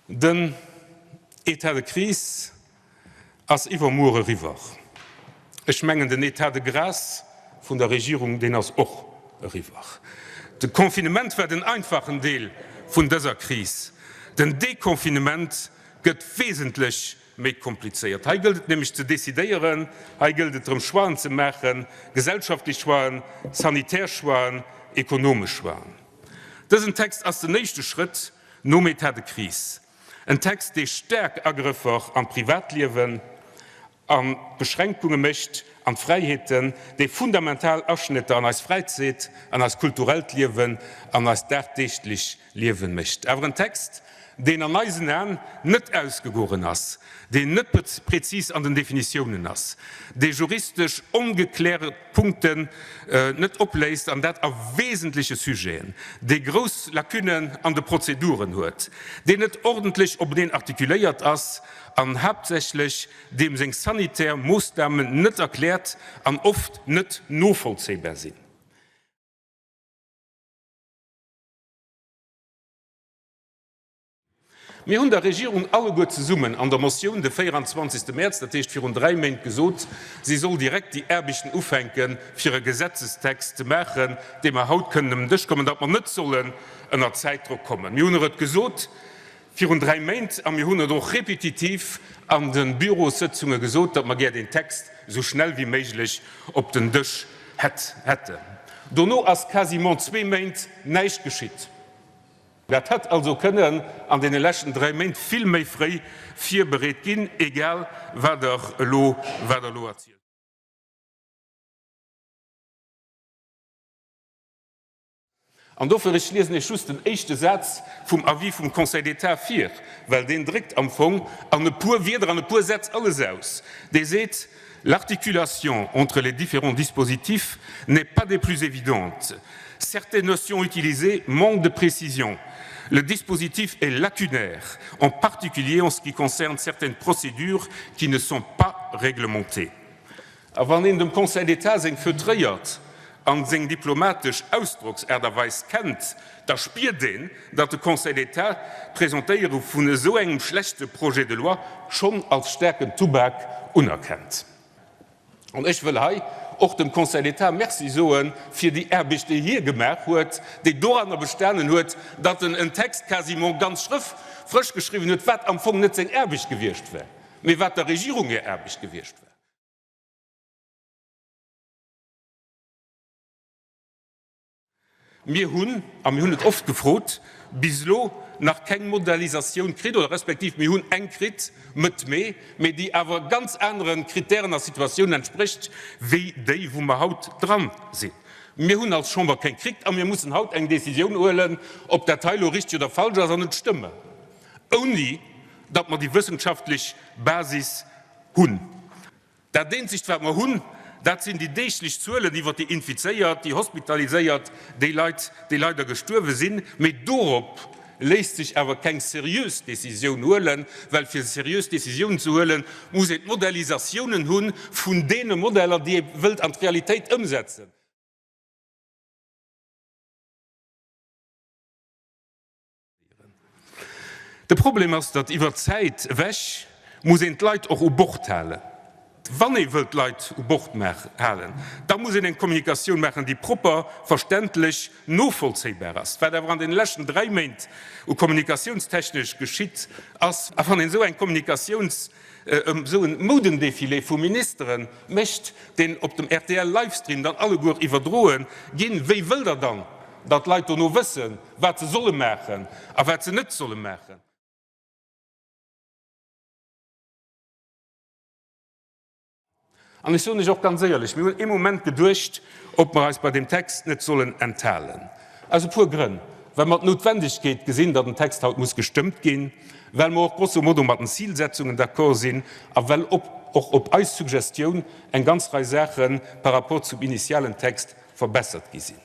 Den État de crise ass iwwermuer eriwwer. Ech mengen, den État de grâce vun der Regierung, deen ass och eriwwer. De Confinement war den einfachen Deel vun dëser Kris. Den Deconfinement gëtt wesentlech méi komplizéiert. Hei gëllt et nämlech ze decidéieren, hei gëllt et drëm Choixen ze maachen, gesellschaftlech Choixen, sanitär Choixen, ekonomesch Choixen. Dësen Text ass den éischte Schrëtt nom État de crise. En Text, dee staark Agrëffer an d'Privatliewen, an d'Beschränkunge mécht an d'Fräiheeten, dee fundamental Aschnëtter an eis Fräizäit, an eist kulturellt Liewen, an eist dagdeeglech Liewen mécht. Awer en Text, deen an eisen Aen net ausgegoren ass, deen net prezis an den Definitiounen ass, dee juristesch ongeklärt Punkten net opléist, an dat a wesentleche Sujeten, dee grouss Lacunnen an de Prozeduren huet, deen net ordentlech openeen artikuléiert ass an haaptsächlech deem seng sanitär Moossnamen net erkläert an oft net novollzéibar sinn. Mir hunn der Regierung alleguer zesummen an der Motioun de 24. Mäerz, dat heescht virun dräi Méint, gesot, si soll direkt déi Aarbechten ufänken, fir e Gesetzestext ze maachen, dee mer haut kënnen ëm den Dësch kommen, datt mer net sollen ënner Zäitdrock kommen. Mir hunn der et gesot virun dräi Méint a mir hunn et och repetitiv an de Bürossëtzunge gesot, datt mer gär deen Text esou schnell wéi méiglech op den Dësch hätten. Dono ass quasiment zwee Méint näischt geschitt. Dat hätt also kënnen an deene leschten dräi Méint vill méi fréi virbereet ginn, egal wat Der elo wat Der elo erzielt. An dofir, ech liesen Iech just den éischte Saz vum Avis vum Conseil d'État vir, well deen dréckt am Fong an e puer Wierder, an e puer Sätz alles aus. Dee seet, L'articulation entre les différents dispositifs n'est pas des plus évidentes. Certaines notions utilisées manquent de précision. Le dispositif est lacunaire, en particulier en ce qui concerne certaines procédures qui ne sont pas réglementées. A wann een dem Conseil d'État seng feutréiert an seng diplomatesch Ausdrocksaart a Weis kennt, da spiert een, datt de Conseil d'État d'Presentéiere vun esou engem schlechte Projet de loi schonn als staarken Tubak unerkennt. An ech wëll hei och dem Conseil d'État Merci soe fir déi Aarbecht, déi hie gemaach huet, déi doranner bestanen huet, datt en en Text quasiment ganz schrëff frësch geschriwwen huet, wat am Fong net seng Aarbecht gewiescht war, mee wat der Regierung hir Aarbecht gewiescht war. Mir hunn, a mir hunn et oft gefrot, bis elo nach keng Modellisatioun kritt, oder respektiv mir hunn eng kritt Mëtt Mee, mee déi awer ganz anere Kritären a Situatiounen entsprécht wéi déi, wou mer haut dran sinn. Mir hunn als Chamber keng kritt a mir mussen haut eng Décisioun huelen, ob dat hei elo richtig oder falsch ass, an et stëmmen, ouni datt mer déi wëssenschaftlech Basis hunn. Dat eenzegt, wat mer hunn, dat sinn déi deeglech Zuelen iwwer déi Infizéiert, déi Hospitaliséiert, déi Leit, déi leider gestuerwe sinn. Mee dorop léisst sech awer keng seriös Décisioun huelen, well fir seriös Décisiounen ze huelen, muss een d'Modellisatiounen hu vun deene Modeller, déi ee wëllt an d'Realitéit ëmsetzen. De Problem ass, datt iwwer d'Zäit ewech muss een d'Leit och u Bord halen. Wann ee wëllt d'Leit u Bord halen, da muss een eng Kommunikatioun maachen, déi propper, verständlech, novollzéibar ass. Wat awer an deene leschten 3 Méint u kommunikatiounstechnesch geschitt ass, a wann een esou eng Kommunikatiouns, esou en Moudendefilé vu Ministere mécht, deen op dem RTL-Livestream dann alleguer iwwerdroe ginn, wéi wëllt Der dann, datt d'Leit dono wëssen, wat se solle maachen a wat se net solle maachen. An ech soen lech och ganz éierlech, mir hunn ee Moment geduecht, ob mer eis bei deem Text net sollen enthalen. Aus e puer Grënn, Well mer d'Noutwendegkeet gesinn, datt den Text haut muss gestëmmt ginn, well mer och grosso modo mat den Zilsetzungen d'accord sinn a well och op eis Suggestioun eng ganz Rei Saache par rapport zum initialen Text verbessert gi sinn.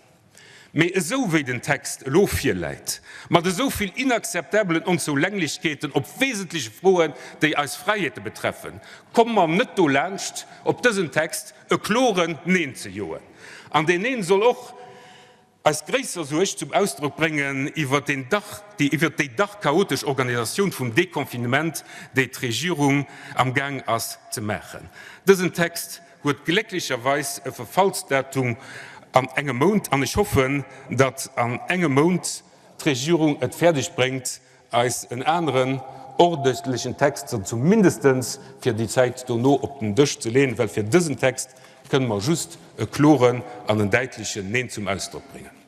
Mee esou wéi den Text elo virläit, mat esou vill inakzeptabelen Onzoulänglechkeeten op wesentleche Froen, déi eis Fräiheete betreffen, komme mer net dolaanscht, op dësen Text e kloren Neen ze joen. An deen Neen soll och. Eis gréisser Suerg zum Ausdrock bréngen iwwert deen dach déi iwwert déi dach chaotesch Organisatioun vum Deconfinement, déi d'Regierung am Gaang ass ze maachen. Dësen Text huet glécklecherweis e Verfallsdatum an engem Mount an ech hoffen, datt an engem Mount d'Regierung et fäerdeg bréngt, eis en aneren ordentlechen Text zumindestens fir déi Zäit dono op den Dësch ze leeën, well fir dësen Text kënne mer just e kloren an en däitlechen Neen zum Ausdrock bréngen.